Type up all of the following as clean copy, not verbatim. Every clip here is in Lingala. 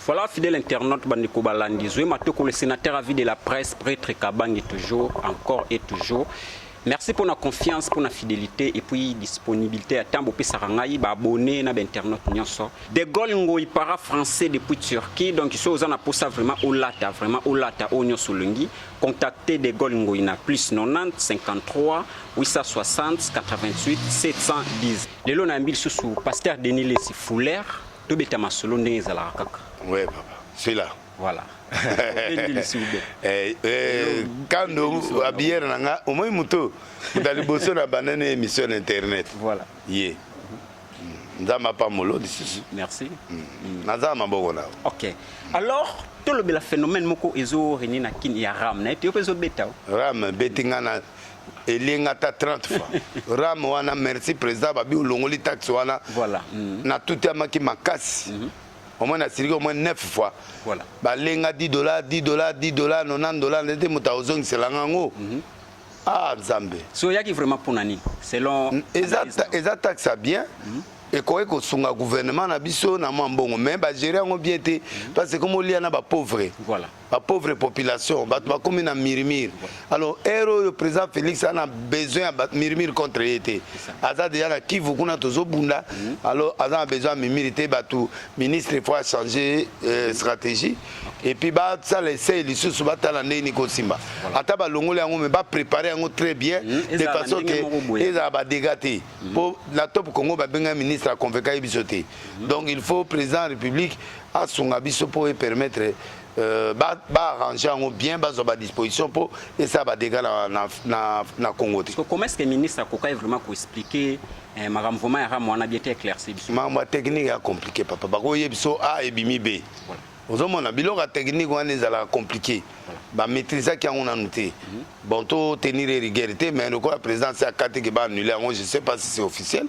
Voilà, fidèle internaute bandeko balandi, Zoé Matoko, le sénateur à vie de la presse, prêtre Kabangi toujours, encore et toujours. Merci pour la confiance, pour la fidélité et puis disponibilité à Tambo pesaka ngai, ba abonné na ba internaute nyonso. De Gaulle Ngoyi para français depuis Turquie, donc soki oza na posa vraiment olata, vraiment olata oyo nyonso olingi, contactez De Gaulle Ngoyi na plus 90 53 860 88 710. Lelo na yambi lisusu pasteur Denis Lessi Fuller, tobeta masolo ndenge ezalaka kaka. Ouais, papa, c'est là. Voilà. Obendi lisusu be. Kando abiere na nga, omoi moto ya liboso na bandani émission na internet. Voilà. Ye Nzambe apamolo lisusu. Merci. Naza na maboko na yo. Ok. Alors, tolobela phénomène moko ezo régner na Kini ya RAM. Na ete yo mpe ezobeta o. RAM ebeti nga na elenga ata 30 fois RAM wana. Merci président, babi olongoli taxe wana. Natutiamaki makasi, au moins nasiliki au moins 9 fois. Balenga 10 dollars, 10 dollars, 10 dollars, 90 dollars, ndete moto akozongiselanga yango. Ah, Nzambe! So oyaki vraiment mpona nini selon eza analyse na yo? Eza taxe ya bien, ekoki kosunga gouvernement na biso na mwa mbongo, mais bagérer yango bien te, parce que komo olia na bapauvre, bapauvre population, bato bakomi na murmure. Alors ere oyo président Félix aza na besoin ya murmure contre ye te. Aza déjà na Kivu kuna, tozobunda. Alors aza na besoin ya murmure te. Bato ministre, faut achanger stratégie et puis basala essai lisusu, batala ndenge nini kosimba. Ata balongoli yango, mais bapréparer yango très bien de Ezala na façon ndenge ke moko boye. Ezala badégâts te, mpo na Top Congo babenga ministre, aconvoquer ye biso te. Donc il faut président ya République asunga biso mpo epermettre baarranger yango bien, bazwa badisposition mpo esala badégâts na Congo te. Parce que comment est-ce que ministre akokai vraiment koexpliquer makambo vraiment ya RAM wana bien te, éclaircir biso? Makambo ya technique ya compliqué, papa. Bakoyebi biso A ebimi B. Ozomona biloko ya technique wana ezalaka compliqué, bamaîtrisaki yango nanu te. Bon, totenir rigueur te, mais lokola président se akati ke baannule yango, je sais pas si c'est officiel.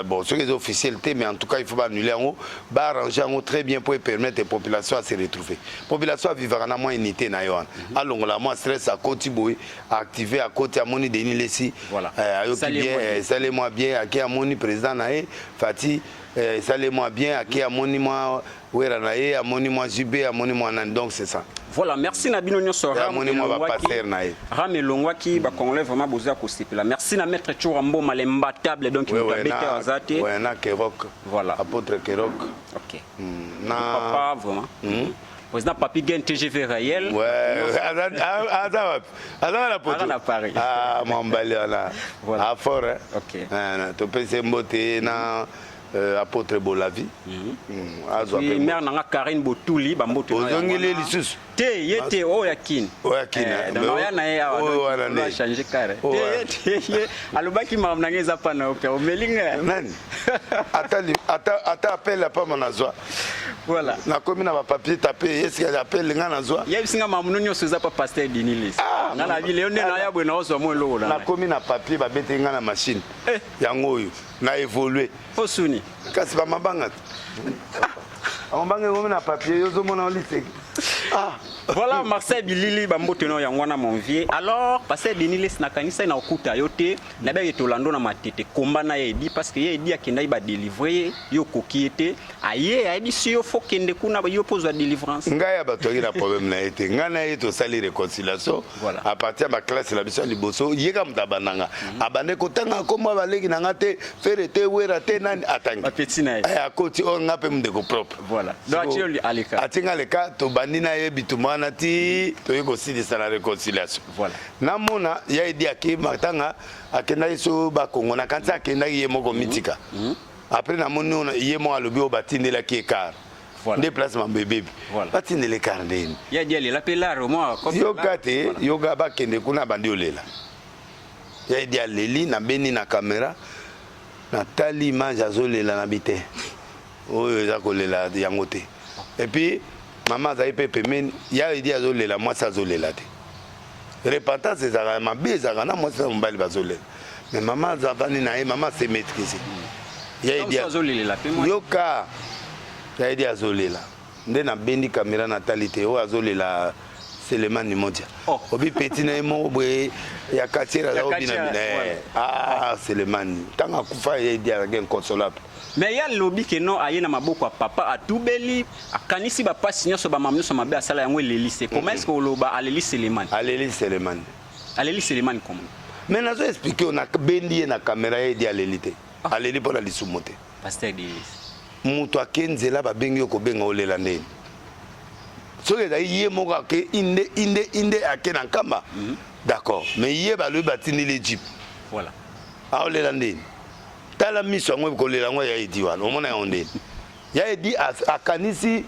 Bon, soki eza officiel te, mais en tout cas il faut baannule yango, baarranger yango très bien po epermettre population à se retrouver. Population avivaka na mwa unité na ye wana, alongola mwa stress, akoti boye, aactive, akoti, amoni Denis Lesi, ayoki bien, esali mwa bien. Ake, amoni président na ye Fati, esali mwa bien. Ake, amoni mwa Wera na ye, amoni mwa JB, amoni mwa nani. Donc c'est ça. Voilà, merci na bino nyonso. Amoni mwa bapaster na ye. RAM elongwaki, bacongolais vraiment boza kosepela. Merci na maître Tshoura Mboma, l'imbattable, donc moto abete aza te. Ouais, na Kerok. Voilà. Apôtre Kerok. Ok. Na papa vraiment, président Papi Gen TGV réel. Ouais, aza wapi? Aza na Poto. Na Paris. Ah, mwambali wana. Voilà. Ah, fort hein. Ok. Topesi mbote na apôtre Bolavi. Azwa pe mère nanga Karine Botuli, bambote. Ozongeli lisusu? Te, ye te, oyo ya Kini. Oyo ya Kini. Donc oya na ye awa changer carré te. Ye te, ye alobaki makambo na ngai eza pa na yo mpe omeli ngai. Nani? Ata appel apama nazwa. Voilà. Nakomi na bapapier tape, esika appel nga nazwa. Yebisi nga makambo nyonso eza pa pasteur Denis Lessi. Nga na bile yo nde na ya boye, naozwa mwa eloko na Nakomi na papier, babeteli nga na machine yango oyo na évolue. Osuni. Kasi bamabanga te, bamabanga ekomi na papier, yo ozomona oliseki. Ah. Voilà, Marcel Bilili, bambote no yango wana, mon vieux. Alors pasteur Denis Lessi, nakanisa na okuta yo te, nabeki tolando na Matete komba na ye edi, parce que ye edi akendaki badélivrer ye, yo okoki ye te, aye ayebisi yo faut kende kuna yo mpo ozwa délivrance. Ngai ya bato aki na problème na ye te. Ngai na ye tosali réconciliation. Voilà. À partir ya baklasse na biso ya liboso, ye ka moto abandanga, abande kotanga nkombo ya baleki na nga te, Ferre te, Wera te, nani atangi. Bapeti na ye. Akoti oyo nga mpe ndeko propre. Voilà, donc atie yo aleka. Atie nga aleka, tobandi na ye bitumba wana ti toye kosilisa na réconciliation. Namona ya edi ake matanga, akendaki so Bakongo, nakanisi akendaki ye moko mitika. Après namoni oyo ye moko alobi oyo batindelaki ekar. Nde place mambo ebebi. Batindela ekar ndeni? Ye adi alela mpe lare mwa. Yoka te, yoka, bakende kuna, bandi olela. Ya edi aleli, nabeni na caméra, natali image, azolela na bi te, oyo eza kolela yango te. Et puis mama azali mpe pembeni ya edi, azolela, mwasi azolela te. Repentance ezalaka mabe, ezalaka na mwasi na mobali bazolela, mais mama azavandi na ye, mama se maîtrise. Ya edi azolelela mpe mwa. Yoka, ya edi azolela, nde nabendi caméra, natali te, oyo azolela. Selemani Modia. Oh. Obi petit na ye moko boye ya quartier aza obina bina. Eh. Ah Selemani. Tanga akufa ye dia azalaki inconsolable. Mais ye alobi ke non aye na maboko ya papa atubeli akanisi ba pasi nyonso ba mama nyonso mabe asala yango elelise. Comment est-ce que oloba aleli Selemani? Aleli Selemani. Aleli Selemani comment? Mais nazo expliquer na bendi ye na camera ye di aleli te. Ah. Aleli pona lisumu te. Pasteur Denis. Moto ake nzela babengi yo kobenga olela ndeni. Soki ezali ye moko ake inde inde inde ake na nkamba. Mm -hmm. D'accord. Mais ye balobi batindeli jeep. Voilà. Aolela ndeni. Tala miso yango kolela yango ya Edi wana omona yango ndeni. Ya Edi akanisi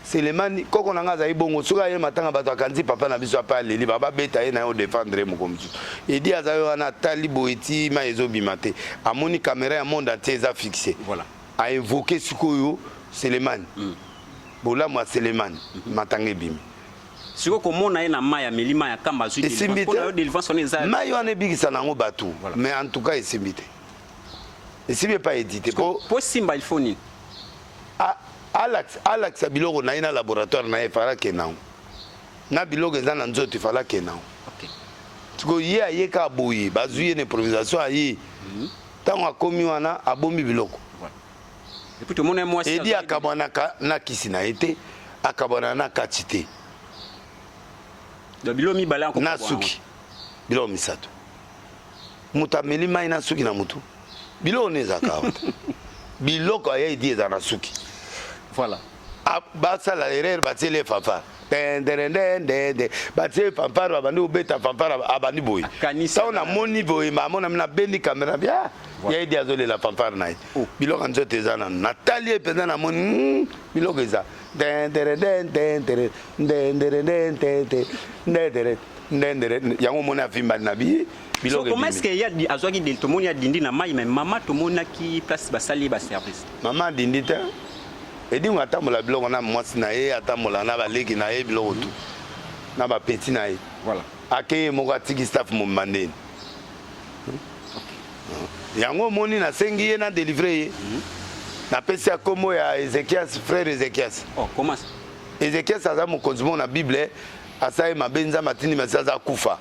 Selemani koko na nga azali bongo soki aye matanga bato akanisi papa na biso apa aleli ba babeta ye na ye odefendre ye moko mosusu. Edi azali wana atali boye ti mai ezobima te amoni kamera ya monde entier eza fixe. Voilà. A invoquer sikoyo Selemani. Bolamu ya Selemani matanga ebimi. Sikoyo komona ye na mayi ameli mayi ya kamba azui Esimbi delivrance pona yo te. delivrance wana eza Mayi wana ebikisa nango batu Voilà. mais en tout cas esimbi te. Esimbi epai Eddy te po Po esimba il faut nini? Alakisa alakisa biloko na ye na laboratoire na ye efala akende nango. Na biloko eza na nzoto efala akende nango. Okay. Sikoyo ye aye kaka boye bazui ye na improvisation aye. Tango akomi wana abombi biloko. Voilà. Et puis tomona mwasi Edi akabwanaka na kisi na ye te, akabwana na kati te. Donc biloko mibale yango na suki. Biloko misato. Moto ameli mai na suki na motu. Biloko ne ezalaka awa te. Biloko ya Edi ezala na suki. Voilà. Basala erreur batieli ye fanfare. Tendendendende batie fanfare babandi kobeta fanfare abandi boye. Ntango namoni boye mamona nabendi kamera bia ya Edi azolela fanfare na ye. Oh. Biloko ya nzoto eza nanu. Natali ye mpenza namoni biloko eza. Tendendendendende ndendendendende ndendere ndendere yango omoni avimbani na bi biloko. So, comment est-ce que ya azwaki del tomoni adindi na mai mais mama tomonaki place basali ye ba service. Mama adindi te. Edingo atambola biloko na mwasi na ye atambola na baleki na ye biloko tout na ba petit na ye. Voilà. Akeye moko atiki staff mobimba ndeni. Yango omoni nasengi ye na delivre ye. Napesi ya kombo ya Ezekias, frère Ezekias. Oh, comment ça? Ezekias aza mokonzi moko na Bible, asali mabe Nzambe atindi Masiya aza kufa.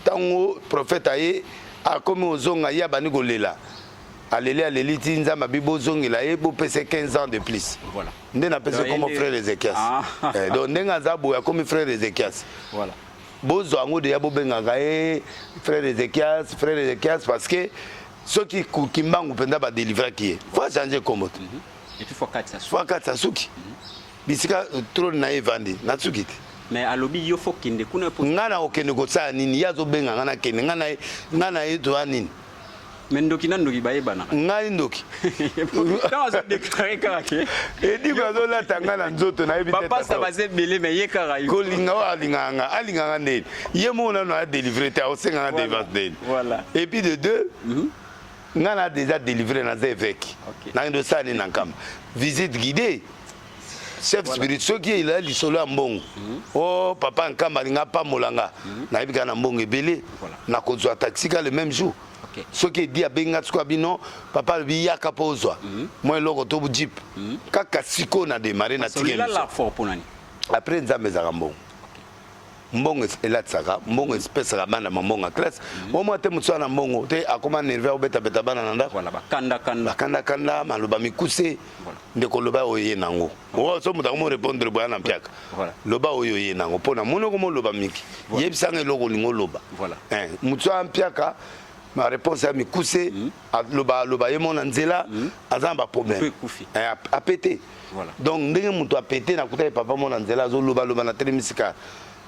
Tango prophète aye akomi kozonga ye abandi kolela. Aleli aleli ti Nzambe abi bozongela ye bopesa 15 ans de plus. Voilà. Nde napesi kombo frère Ezekias. Ah. Eh, donc ndenge aza boye akomi frère Ezekias. Voilà. Bozwa yango deja bobengaka ye frère Ezekias, frère Ezekias parce que soki Kimbangu mpenza ba delivraki ye, faut changer kombo te. Et puis faut akatisa suki. Faut akatisa suki. Bisika trône na ye evandi na suki te. Mais alobi yo faut kende kuna po. Nga na okende kosala nini? Ye azobenga nga nakende, nga na ye, nga na ye toya nini? Mais ndoki na ndoki bayebanaka. Ngai ndoki. Ntango azo déclarer kaka ke. Ediko azolata nga na nzoto nayebi te. Bapasta baza ebele mais ye kaka yo. Kolinga oyo alingaka nga, alingaka nga ndeni. Ye moko nanu a délivrer te, akosenga nga délivrance ndeni. Voilà. Et puis de deux, nga na déjà délivré naza évêque. Okay. Nakende osala nini na nkamba? Visite guidée. Chef spirituel soki ela lisolo ya mbongo. Oh papa nkamba alinga apambola nga. Nayebi kaka na mbongo ebele. Nakozwa taxi ka le même jour. Okay. Soki edi abengi nga sikoyo abino papa alobi yaka mpo ozwa mwa eloko to jeep kaka sikoyo na démarre na tiki après Nzambe ezalaka mbongo. Mbongo elatisaka mbongo espesaka bana mambongo ya classe. Omwa te mosu na mbongo te akoma nerve akobetabeta bana na ndako. Voilà, bakandakanda. Bakandakanda maloba mikuse. Ndeko loba oyo ye nango. So moto akomo répondre boya na mpiaka. Loba oyo ye nango mpo namoni okoma oloba mingi. Yebisanga eloko olingi oloba. Motu ya mpiaka ma réponse ya mikuse aloba aloba ye mona nzela aza na ba problème. Apete. Donc ndenge moto apete nakutaki papa mona nzela azoloba loba na telemisika.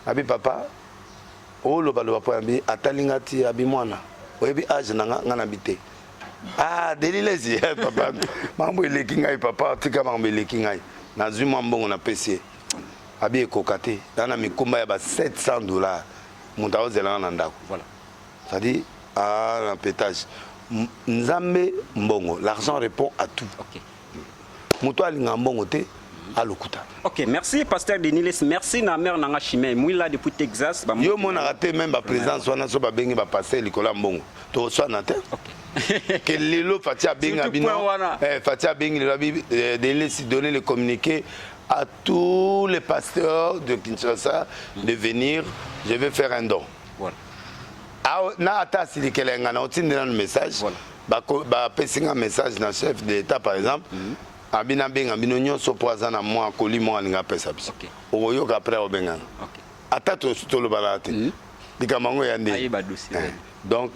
Abi papa oloba loba po abi atali nga ti abi mwana oyebi age na nga nga na bi te. Ah Delilezi papa makambo eleki ngai papa tika makambo eleki ngai nazwi mwa mbongo napesi ye abi ekoka te na na mikumba ya ba 700 dollars moto aozela nga na ndako. Voilà. C'est-à-dire ah, na pétage Nzambe mbongo, l'argent répond à tout. Okay. Moto alinga mbongo te alokuta. Ok, merci pasteur Denis Lessie, merci na mère nanga Chimène Mwila depuis Texas. Ba yo monaka te même ba présence wana so ba bengi ba pasteur likolo ya mbongo. To swana te. Ok. Que lelo Fatia benga Surtout bino. point wana. Eh Fatia bengi lelo abi Denis Lessie donner le communiqué. à tous les pasteurs de Kinshasa de venir, je vais faire un don. Voilà. Na ata asilikela nga na otindi nanu message. Voilà. Bapesi nga message na chef de l'État, par exemple, abi nabenga bino nyonso mpo aza na mwa koli moko alinga apesa biso. Okoyoka après obengana. Ata tolobana te, likambo yango ya nde. Ayeba dossier. Donc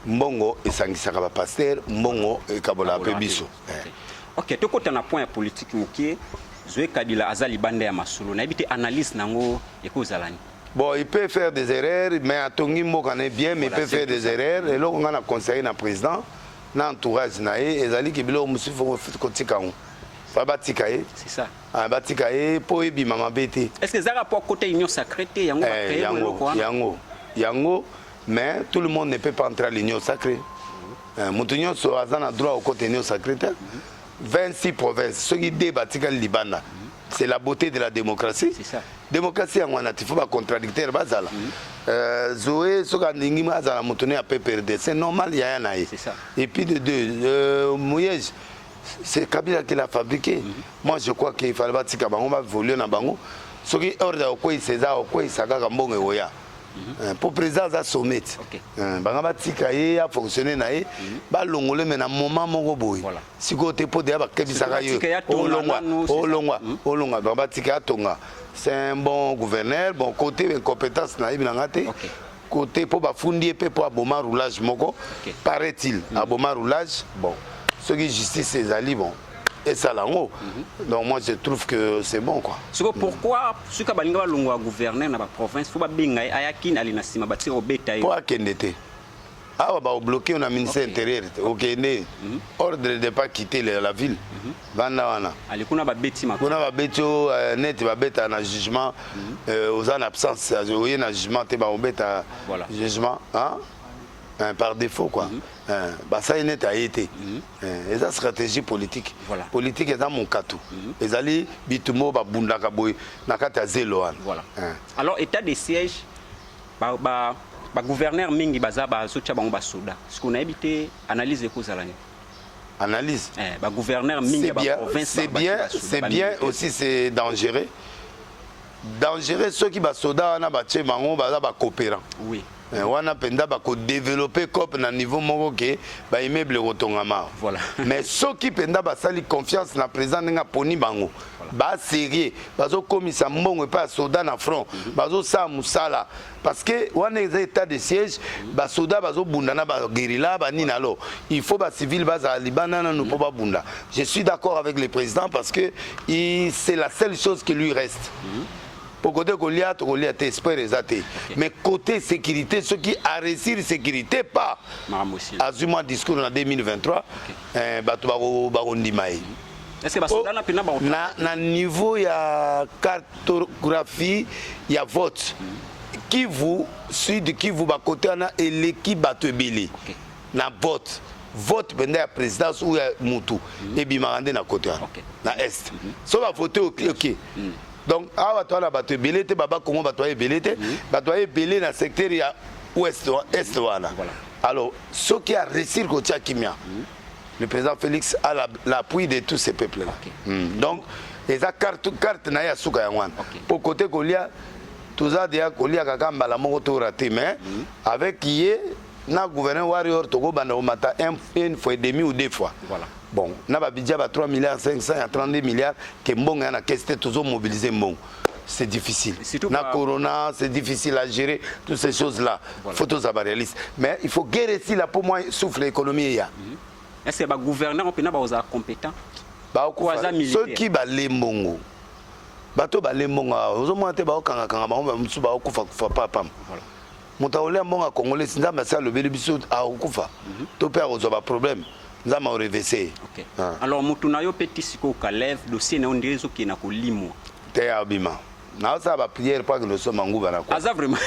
mbongo esangisaka bapasteur, mbongo ekabolaka mpe biso. Ok, tokota na point ya politique moke. Zoe Kabila aza libanda ya masolo, nayebi te analyse nango ekozala nini? Bon, il peut faire des erreurs, mais atongi mboka na bien, mais Voilà, il peut faire c'est des tout ça. erreurs. Eloko nga na conseiller na président na entourage na ye ezali biloko mosusu faut kotika yango, fa batika ye. C'est ça. Ah, batika ye mpo ebima mabe te. Est ce que ezalaka po akota Union sacrée te, yango bacréer yango eloko wana? Yango, mais tout le monde ne peut pas entrer à l'Union sacrée. Moto nyonso aza na droit okota Union sacrée te. 26 provinces, soki de batikali libanda, c'est la beauté de la démocratie. C'est ça. Démocratie yango wana ti faut bacontradicteur bazala. Zoe soki alingi azala moto ne ya PPRD, c'est normal, yaya na ye. C'est ça. Et puis de deux, Muyej, c'est Kabila qui l'a fabriqué. Moi, je crois qu'il fallait batika bango baévoluer na bango. Soki ordre ya kokweyisa eza, kokweyisa kaka, mbongo ekoya. Mpo président aza sommet. Bango batika ye afonctionne na ye, balongole me na moment moko boye. Sikoyo te, mpo deya bakebisaka ye. Batika ye atonga Olongwa. nanu, c'est ça. Olongwa, olongwa. Bango batika atonga, c'est un bon gouverneur. Bon, côté incompétence nayebi nanga te. Côté mpo bafundi ye mpe mpo aboma roulage moko. Paraît-il aboma roulage. Bon, soki justice ezali, bon, esala yango. Donc moi, je trouve que c'est bon, quoi. Siko pourquoi soki balinga balongwa gouverneur na baprovince, faut babenga ye ayaki ali na nsima, batika kobeta ye? Mpo akende te, awa baobloquer yo na ministère intérieur te. Okende, ordre de pas quitter la ville, vanda wana. Ali kuna babeti mako. Kuna babeti yo neti babeta na jugement, oza na absence, oye na jugement te, bakobeta. Jugement, hein? Par défaut, quoi. Basali neti aye te. Eza stratégie politique. Politique eza mokato, ezali bitumba oyo babundaka boye na kati ya zelo wana. Alors, état de siège, bagouverneur mingi baza bazotia bango basoda. Siko nayebi te analyse ekozala nini? Analyse? Bagouverneur mingi ya C'est bien, baprovince. c'est bien, c'est bien aussi, c'est dangereux, dangereux. Soki basoda wana batie bango, baza bacoopérant. Wana mpenza bakodévelopper coop na niveau moko ke baimmeuble ekotongama. Mais soki mpenza basali confiance na président ndenge aponi bango, basérieux, bazokomisa mbongo epai ya soda na front, bazosala mosala, parce que wana eza état de siège, basoda bazobunda na baguérilla banini. Alors il faut bacivile bazala libanda nanu mpo babunda. Je suis d'accord avec le président parce que c'est la seule chose qui lui reste. Po côté kolia, tokolia te, espoir eza te, mais côté sécurité, soki aréussir sécurité pas, Makambo esili. Azwi mwa discours na 2023, bato bakondima ye. Est ce que basoda na mpena ba Na niveau ya cartographie ya vote, Kivu, Sud Kivu, bakote wana eleki bato ebele na vote. Vote mpenza ya présidence ou ya mutu ebimaka nde na kote wana, na Est. So bavote, ok. Donc awa toa na bato ebele te, baba Kongo bato baya ebele te, bato baya ebele na secteur ya ouest, Est wana. Alors soki aréussir kotia kimia, le président Félix a l'appui de tous ces peuples là. Donc eza carte na ye ya suka yango wana. Po kote kolia, toza deya kolia kaka mbala moko to raté, mais avec ye na gouverneur warrior, tokobanda komata une fois et demi ou deux fois. Bon, na babudget ba 3 milliards 500 ya 32 milliards ke mbongo ya na caisse te, tozomobiliser mbongo, c'est difficile. Surtout Na corona, c'est difficile à gérer toutes ces choses là. Faut tozala réaliste, mais il faut guerre esila po mwa souffle économie eya. Est ce que bagouverneur mpena bakozala compétent? Bakokufa. Aza militaire. Soki bale mbongo, bato bale mbongo awa, ozomona te, baokangakanga bango, bamosusu baokufakufa papam. Moto akolia mbongo ya Congolais, Nzambe asi alobeli biso, akokufa to mpe akozwa baproblème, Nzambe aorevese ye. Ah. Alors motu na yo mpe ti sikoyo Kalev, dossier na yo ndenge ezokende na kolimwa. Te, abima, naosala baprière mpo akende osomba nguba na kwa. Aza vraiment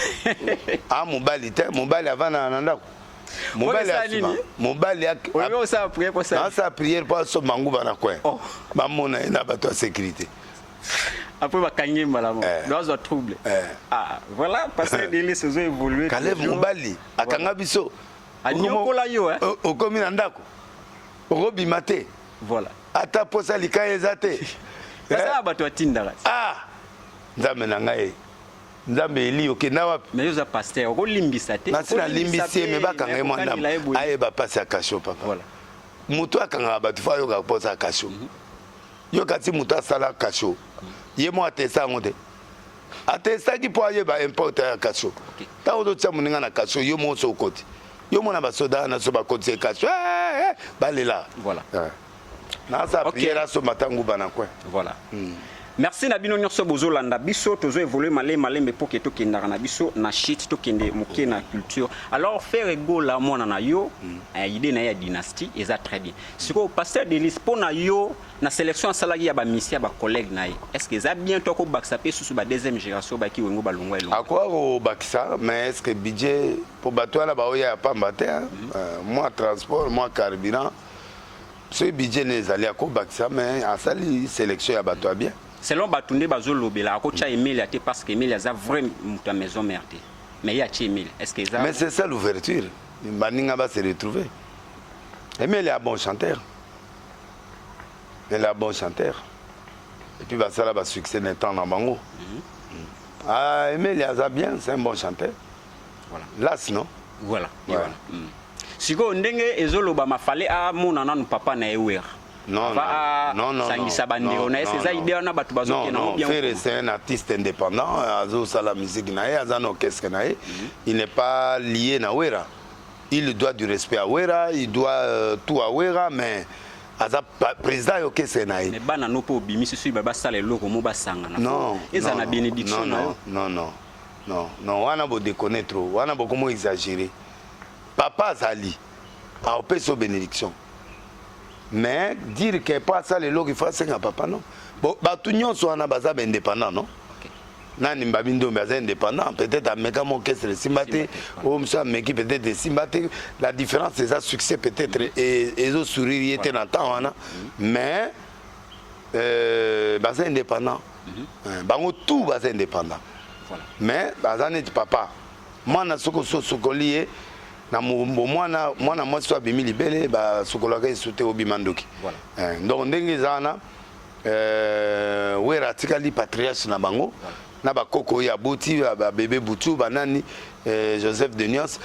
A mobali te, mobali avandaka na ndako, mobali Osala asima nini? Mobali Oyebi osala prière mpo osala naosala prière mpo asomba nguba na coin. Oh. Bamona ye na bato ya sécurité. Après bakangi ye mbala moko. Donc azwa trouble. Ah voilà, parce que delisi ozo évoluer. Kalev mobali akanga biso. Anyokola yo, eh? Okomi na ndako, okobima te. Ata posa likaya eza te. Basala bato atindaka. Ah, Nzambe na ngai, Nzambe Eli, okenda wapi? Mais oza pasteur, okolimbisa te. Nasi nalimbisi ye, me bakanga ye mwa ndambo, ayeba mpasi ya kasho, papa. Voilà. Moto akangaka bato fo ayokaka mposa ya kasho. Yo kasi moto asala kasho, ye mo atesta yango te, atestaki mpo ayeba importe ya kasho. Ntango ozotia moninga na kasho, yo mo so okoti, yo mona basoda wana so bakoti ye kasho, eh, eh, balela. Voilà. Eh. Nasa prière, asomba ta nguba na coin. Voilà. Merci na bino nyonso bozolanda biso. Tozo évolue malembe malembe mpo ke tokendaka na biso na shit, tokende moke na culture. Alors, Ferre Gola, mwana na yo, idée na ye ya dynastie eza très bien. Sikoyo, pasteur Denis, mpo na yo, na sélection asalaki ya bamisi ya bacollègue na ye, est ce que eza bien to akobakisa mpe susu ba deuxième génération baki Wengo balongwa elongo? Akoka kobakisa, mais est ce que budget mpo bato wana baoya ya pamba te, hein? Mwa transport, mwa carburant, soki budget ne ezali, akobakisa, mais asali sélection ya bato ya bien. Selon bato nde bazolobela, akotya Emelia te parce que Emelia aza vrai moto ya maison mère te, mais ye atie Emelia, est ce que eza Mais c'est ça l'ouverture, baninga ba se retrouver. Emile est un bon chanteur, il est un bon chanteur et puis basala basuccès na temps na bango. Ah, Emile aza bien, c'est un bon chanteur. Voilà. Las non. Voilà. Voilà. Sikoyo, ndenge ezolobama, Fally amona nanu papa na ye Wera. Non, non, non, sangisa bandeko na ye, eza idée wana bato bazokende yango bien. Ferre, c'est un artiste indépendant, azosala musique na ye, aza na orchestre na ye, il n'est pas lié na Wera. Il doit du respect à Wera, il doit tout à Wera, mais aza président ya orchestre na ye. Mais bana no mpo obimisi, soki basala eloko mo basangana, non, eza na bénédiction na yo. Non, non, non, non, wana bodéconner trop, wana bokomo exagérer. Papa azali, aopesa bénédiction, mais dire que po asala eloko, il faut asenga papa, non. Bon, bato nyonso wana baza baindépendant, non? Nani, Mbabi Ndombe aza indépendant, peut-être ameka mo orchestre, esimba te. Oyo mosusu ameki, peut-être esimba te. La différence eza succès, peut-être ezosourire ye te na temps wana, mais baza indépendant. Bango tout baza indépendant, mais baza neti papa mwana. Soki osokoli ye na mwana, mwana mwasi so abimi libele, basukolaka esu te, obima ndoki. Donc ndenge eza wana, Wera atikali patriarche na bango na bakoko oyo abuti, babebe butu banani, Joseph de Nuance.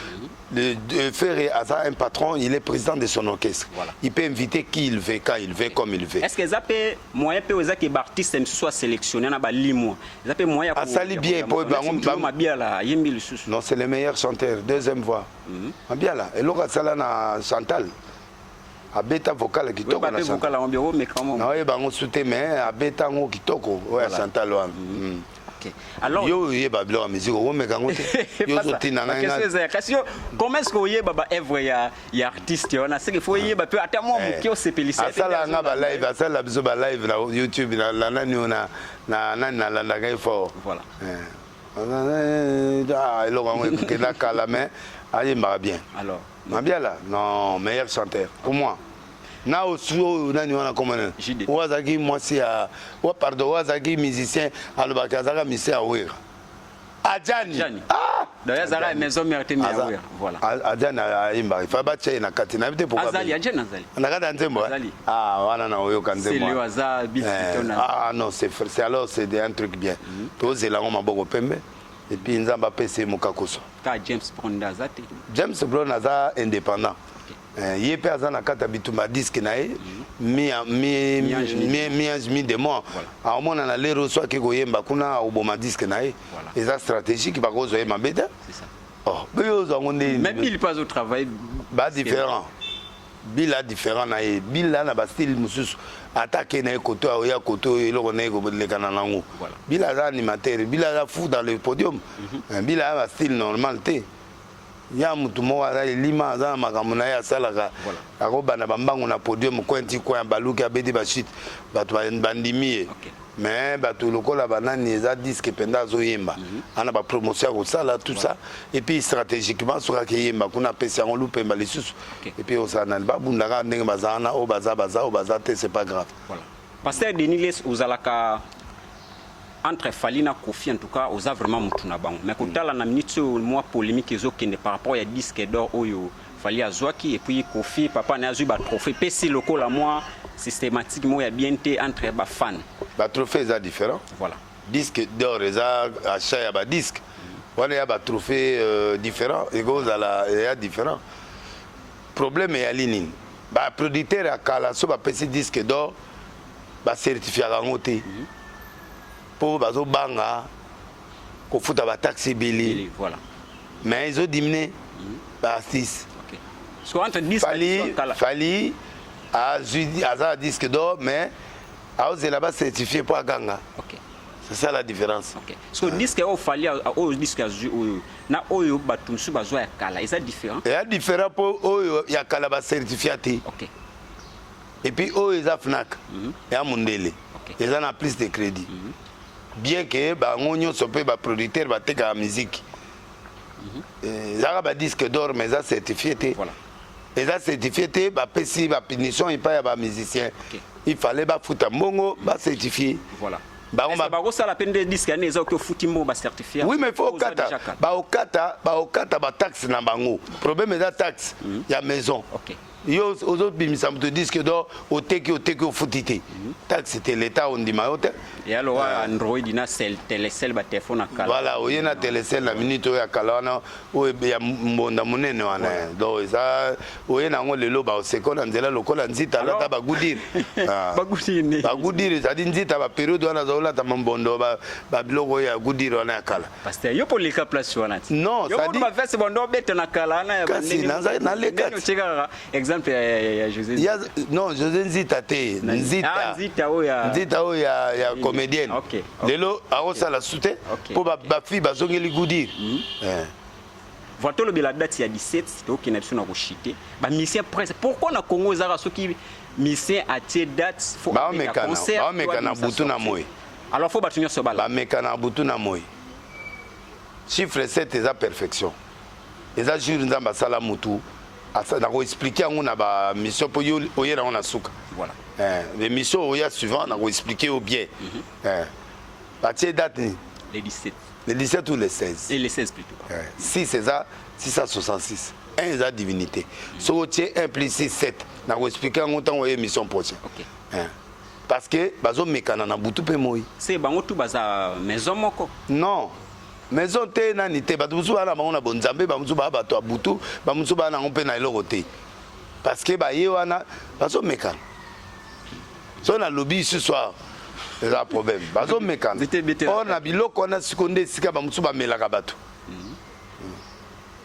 Ferre aza un patron, il est président de son orchestre. Il peut inviter qui il veut, quand il veut, comme il veut. Est ce que eza mpe moyen mpe eza ke baartiste mosusu asélectionné na balimwa, eza mpe moyen? Asali bien po bango. Mabiala ayembi lisusu. Non, c'est le meilleur chanteur, deuxième voix. Mabiala, eloko asala na Chantal, abeta vocal kitoko. Na naoyeba yango su te, mais abeta yango kitoko oyo ya Chantal wana. Alors, yo oyeba biloko ya musique, okomeka yango te, yo ozotinda ngai. Kasi yo, comment est ce que oyeba baœuvre ya artiste wana? C'est que faut oyeba mpe ata mwa moke, osepelisa. Asala nga balive, asala biso balive na YouTube na nani oyo na nani, nalandaka ye fort. Eloko yango ekokenda kala, mais ayembaka bien. Alors. Mabiala, non, meilleur chanteur pour moi. Na osu oyo nani wana, komona oyo azalaki mwasi ya o, pardon, oyo azalaki musicien, alobaki azalaka musicien ya Wera, Adjani. Ah! Azalaka maison mère te, mais voilà. Adjani ayembaka, ifa batia ye na kati, nayebi te. Pourquoi azali Adjani, azali na kati ya nzembo. Ah, wana na oyoka nzembo. Aza. Ah non, c'est alors, c'est un truc bien. Tozela yango maboko pembe et puis Nzambe apesa ye mokakoso. Ka James Brown aza te? James Brown aza indépendant. Ye mpe aza na kati ya bitumba, disque na ye mi-ange mi-démon, aomona na lero so ake koyemba kuna, akoboma disque na ye. Eza stratégique, bakozwa ye mabe te. Boyo ozwa yango ndeni. Mais Bill mpe azotravaille. Badifférent, Bill a différent na ye. Bill a na bastyle mosusu, ata ake na ye koto, oya koto oyo, eloko na ye kolekana nango. Bill aza animateur, Bill aza fou dans le podium. Bill aza bastyle normal te ya mutu moko, aza elima, aza na makambo na ye asalaka. Akobanda bambangu na podium, coin ti coin, baluki, abeti bachute, bato bandimi ye. Mais bato lokola banani, eza disque mpenza azoyemba, ana bapromotion ya kosala, tout ça. Et puis stratégiquement, soki akeyemba kuna, apesi yango lupemba lisusu. Et puis osala nani, babundaka ndenge baza wana, oyo baza baza, oyo baza te, c'est pas grave. Voilà. Pasteur Denis Les, ozalaka entre Fally na Kofi, en tout cas oza vraiment mutu na bango. Mais kotala na minute oyo, mwa polémique ezokende par rapport ya disque d'or oyo Fally azwaki, et puis Kofi, papa na ye azwi batrophée, epesi lokola mwa Systématique moko ya bien te entre bafan. Batrophée eza différent. Voilà. Disque d'or eza achat ya badisque wana, ya batrophée différent, ekozala eya différent. Problème eyali nini? Baproducteur ya kala, so bapesi disque d'or, bacertifiaka yango te mpo bazobanga kofuta bataxe ebele. Voilà. Mais ezodiminuer baartiste. Ok. Parce que entre disque Fally kala. Fally azwi, aza na disque d'or, mais aozela bacertifie mpo aganga. C'est ça la différence. Ok. So disque oyo Fally, oyo disque azwi oyo na oyo bato mosusu bazwa ya kala eza différent. Eya différent mpo oyo ya kala bacertifia te. Et puis oyo eza Fnac ya mondele, eza na plus de crédit, bien que bango nyonso mpe baproducteur batekaka musique. Ezaka badisque d'or, mais eza certifié te. Eza certifié te, bapesi bapunition epai ya bamusicien. Il fallait bafuta mbongo, bacertifie. Bango bakosala mpe nde disque yani eza oki ofuti mbongo, bacertifie. Oui, mais faut okata, baokata, baokata bataxe na bango. Problème eza taxe ya maison. Yo ozobimisa moto disque d'or, oteki, oteki, ofuti te taxe te, l'état ondima yo te. Ya lowa Android na cell, Telecel, batelefone ya kala. Voilà, oye na Telecel na minute oyo ya kala wana, oyo ya mbonda monene wana. Donc eza oye na yango lelo, baoseko na nzela lokola nzita alata bagudire. Bagudire. Bagudire ezali nzita, baperiode wana azolata mambondo, babiloko oyo ya gudire wana ya kala. Parce yo mpo leka place wana ti. Non, yo c'est-à-dire- baveste bondo obeta na kala wana ya Kasi, naleka ti. otie kaka exemple ya José. Ya, non, José Nzita te. Nzita. Ah, Nzita oyo ya Nzita oyo ya comédienne. Lelo akosala su te mpo bafille bazongeli gudire. Eh. Voilà, tolobela date ya 17, tokende biso na koshite bamusicien presque. Pourquoi na Congo ezaka soki musicien atie date, faut Baomekana, concert, baomekana butu na moi. Alors faut bato nyonso bala. Bameka na butu na moi. Chiffre 7 eza perfection, eza jour Nzambe asala mutu. Nakoexpliquer yango na bamission mpo yo oye nango na suka. Voilà. Eh, émission oya suivant, nakoexpliquer yo bien. Eh, batie date nini? Le 17. Le 17 ou le 16? Et le 16 plutôt. Eh, 6 eza 666, 1 eza divinité. Soki otie 1 plus 6, 7. Nakoexpliquer yango ntango oye émission prochaine. Eh, parce que bazomekana na butu mpe moi. Se bango tu baza maison moko. Non, maison te, nani te. Bato mosusu baa na bango na bonzambe, bamosusu baa bato ya butu, bamosusu baa nango mpe na eloko te, parce que baye wana bazomekana. So nalobi lisusu awa, eza problème. Bazomekana. Nzete ebetela. Or na biloko wana siko nde esika bamosusu bamelaka bato.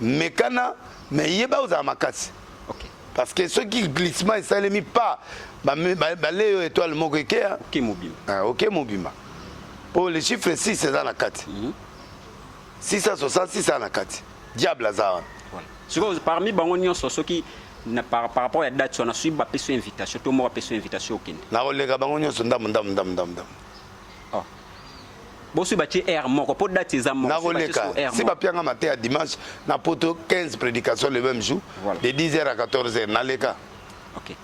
Mekana, mais yeba ozala makasi. Parce que soki glissement esalemi pa bale oyo, étoile moko ekeya. Ok, mobima. Ah, ok, mobima, po le chiffre 6 eza na kati, 666 eza na kati, diable aza wana. Voilà. Sikoyo parmi bango nyonso, soki na par rapport ya date wana, soki bapesi yo invitation to moko apesi yo invitation, okende? Nakoleka bango nyonso ndambo ndambo ndambo ndambo ndambo. Oh. Bosoki batie heure moko, mpo date eza moko, soki batie Nakoleka. so heure Si moko. bapianga mate ya dimanche na poto, 15 prédications le même jour, de 10 heures à 14 heures, naleka.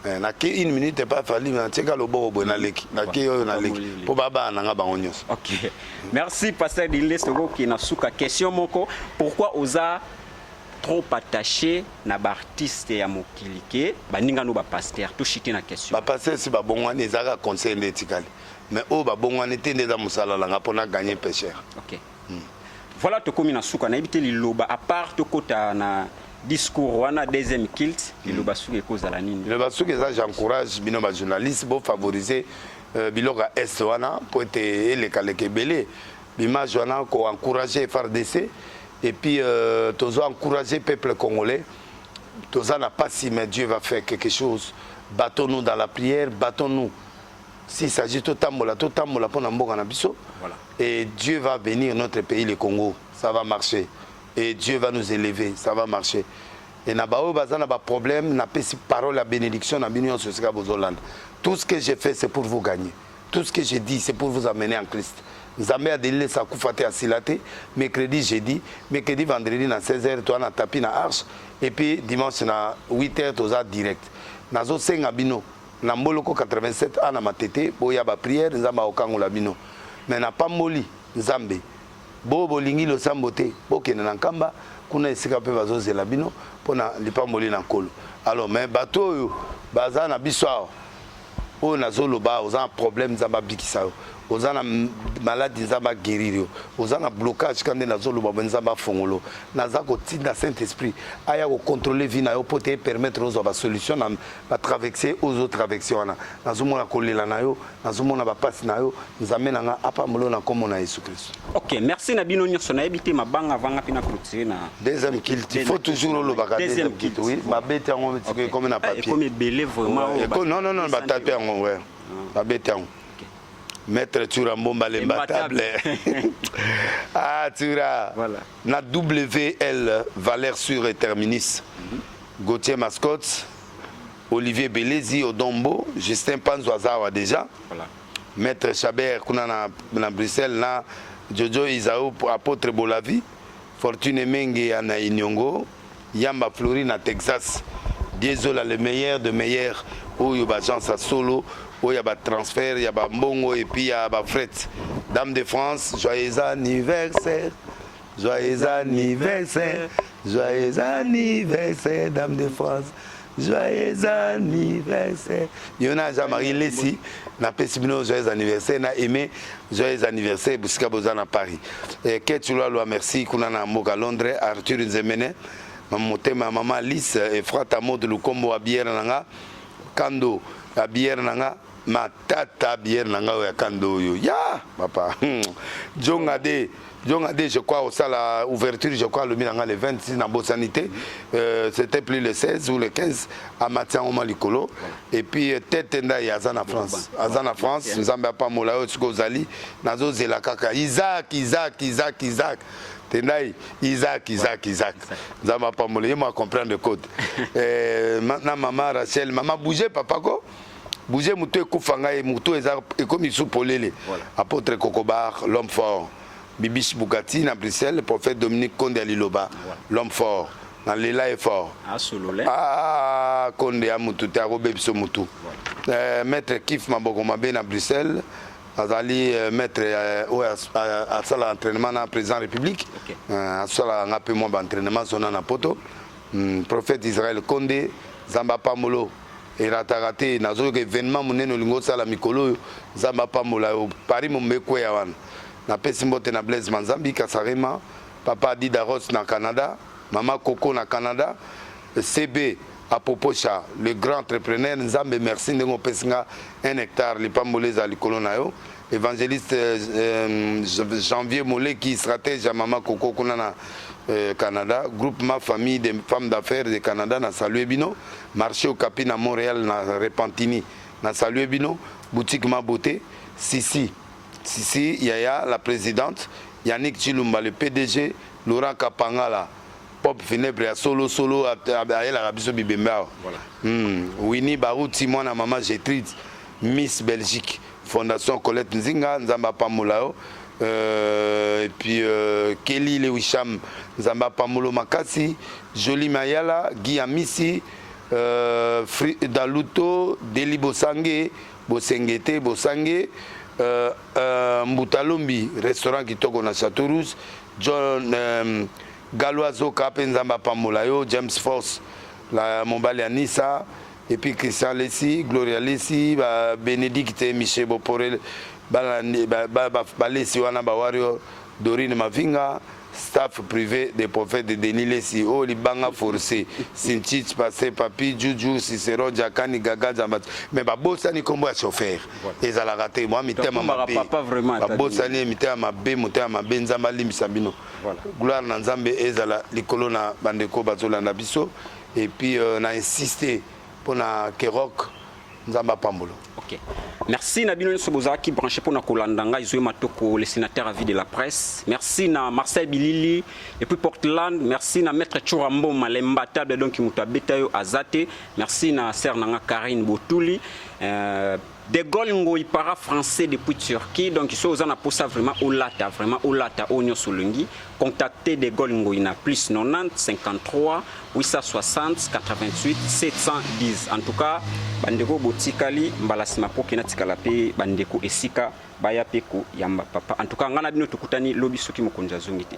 Eh, nake une minute epa Fally, natieka loboko boye, naleki, nake oyo, naleki mpo babana nanga bango nyonso. Ok, merci pasteur Diles. Tokoki na suka, question moko: pourquoi oza trop attaché na baartiste ya mokili ke baninga no bapasteur? Toshite na question. Bapasteur si babongwani, ezalaka conseil nde etikali, mais oyo babongwani te nde eza mosala nanga mpona gagner pécheur. Ok, voilà, tokomi na suka. Nayebi te liloba, à part tokota na discours wana, deuxième culte, liloba suka ekozala nini? Liloba soki eza, j'encourage bino bajournaliste, bofavoriser biloko ya est wana mpo ete elekaleka ebele bimage wana, koencourager FARDC et puis tozo encourager peuple congolais. Toza na pasi, mais Dieu va faire quelque chose. Battons-nous dans la prière, battons-nous. S'il s'agit totambola, totambola mpona mboka na biso. Et Dieu va bénir notre pays, le Congo. Ça va marcher et Dieu va nous élever, ça va marcher. Et na baoyo baza na baproblème, napesi parole ya bénédiction na bino nyonso esika bozolanda. Tout ce que j'ai fait, c'est pour vous gagner. Tout ce que j'ai dit, c'est pour vous amener en Christ. Nzambe adelilesa akufa te, asila te. Mercredi, jeudi, mercredi, vendredi na 16 heures toza na tapi na Arche, et puis dimanche na 8 heures toza direct. Nazosenga bino na Mboloko 87 a na Matete, boya baprière, Nzambe akokangola bino. Mais napamboli Nzambe, bo bolingi losambo te, bokende na Nkamba kuna, esika mpe bazozela bino mpona lipamboli na Nkolo. Alors, mais bato oyo baza na biso awa, Oyo nazoloba, oza na problème, Nzambe abikisa yo. Oza na maladi, Nzambe aguérir yo. Oza na blocage, ka nde nazoloba boye, Nzambe afongolo. Naza kotinda Saint Esprit aya kocontrôler vie na yo mpo te permettre ozwa basolution na batraverse oyo ozotraverse wana. Nazomona kolela na yo, nazomona bapasi na yo. Nzambe na nga apambola yo na nkombo na Yesu Kristo. Ok, merci na bino nyonso. Nayebi te mabanga avanga mpe na clôturer na Deuxième culte, il faut toujours olobaka. Deuxième deuxième culte. Culte. Oui, babeti yango ekomi na Ah, papier. Ekomi ebele vraiment oyo. Non, non, non, batape yango, ouais, babeti yango. Maître Tura Mbomba, l'imbattable. Ah, Tura. Voilà. Na WL, Valère sur et Terminus. Gauthier Mascotte, Olivier Belezi, Odombo, Justin Panzo azawa déjà. Voilà. Maître Chabert, kuna na Bruxelles, na Jojo Isaou, Apôtre Bolavi, Fortune Menge na Inyongo, Yamba Flori na Texas. Diesola, le meilleur de meilleur, oyo ba agence à solo, oyo ya ba transfert, ya ba mbongo et puis ya ba fret. Dame de France, joyeux anniversaire. Joyeux anniversaire, joyeux anniversaire, Dame de France. Joyeux anniversaire. Yona Jean-Marie Lessi, napesi bino joyeux anniversaire, na aimé joyeux anniversaire, busika boza na Paris. Et Ketulwa Loi, merci, kuna na mboka Londres, Arthur Nzemene, motema mama Alice, Efrata Mod Lukombo a bière nanga, Kando a bière nanga, matata bière nanga oyo ya Kando oyo. Ya, papa. Jonga de Jonga de, je crois, osala ouverture, je crois, lobi nanga le 26 na bosani te. C'était plus le 16 ou le 15 amati yango mwa likolo. Et puis tete ndai aza na France, aza na France. Nzambe apambola oyo soki ozali, nazozela kaka Isaac, Isaac, Isaac, Isaac Tendai, Isaac, Isaac, Isaac. Nzambe apambola ye mo acomprendre code. Na mama Rachel, mama bouge, papa ko bouge, motu ekufa ngai, motu eza ekomi su polele. Apôtre Kokobar, l'homme fort, Bibish Bugatti na Bruxelles, prophète Dominique Konde ya Liloba, l'homme fort na lela ye fort. Asolole. Ah, Konde ya mutu te, akobebiso mutu. Maître Kif Maboko Mabe na Bruxelles, azali maître oyo asala entraînement na président République. Asalaka nga mpe mwa baentraînement zona na poto. Prophète Israël Konde, Nzambe apambolo, erataka te. Nazoyoka événement monene olingi osala mikolo oyo, Nzambe apambola yo. Paris mombe ekweya wana. Napesi mbote na Blaise Manzambi Kasarema, papa Adida Ross na Canada, mama Coco na Canada, CB Apoposha, le grand entrepreneur. Nzambe merci ndenge opesi nga 1 hectare, lipambolo eza likolo na yo. Évangéliste Janvier Moleki, stratège ya mama Coco kuna na Canada, groupement famille des femmes d'affaires de Canada, na salue bino. Marché Okapi na Montréal, na Repentini, na salue bino. Boutique Ma Beauté, Sisi Sisi Yaya la présidente, Yannick Chilumba le PDG, Laurent Kapangala, pop funèbre ya solo solo, ayelaka biso bibembe awa. Winnie Baruti, mwana mama Gertrude, Miss Belgique, Fondation Colette Nzinga, Nzambe apambola yo. Et puis Kelly Lewisham, Nzambe apambolo makasi. Jolie Mayala, Guy Amisi, Daluto Deli Bosange, Bosenge te Bosange, Mbutalombi, restaurant kitoko na Château Rouge, John Galo Azoka mpe, Nzambe apambola yo. James Force, la mobali ya Nisa, et puis Christian Lesi, Gloria Lesi, ba Bénédicte Michel Boporel, balesi wana, bawario Dorine Mavinga, staff privé des prophètes de Denis Lesi oyo libanga forcé, Sinchich Passé, Papi Juju, Cicero Jakani, Gaga Zambat. Mais babosani nkombo ya chauffeur, ezalaka te mwa mitema mabe. Babosani mitema mabe, motema mabe. Nzambe alimbisa bino. Gloire na Nzambe ezala likolo na bandeko bazolanda biso. Et puis na insiste mpona Kerok, Nzambe apambolo. Ok, merci na bino nyonso bozalaki branché mpona kolanda ngai Zoe Matoko, le sénateur à vie de la presse. Merci na Marcel Bilili et puis Portland. Merci na maître Chura Mboma, l'imbattable, donc moto abeta yo aza te. Merci na sœur nanga Karine Botuli, De Gaulle Ngoi para français depuis Turquie. Donc so oza na posa vraiment olata, vraiment olata oyo nyonso olingi, contacter De Gaulle Ngoi na plus 90 53 860 88 710. En tout cas bandeko botikali mbala nsima mpo kena tikala mpe bandeko esika baya mpe koyamba papa. En tout cas ngai na bino tokutani lobi soki mokonzi azongi te.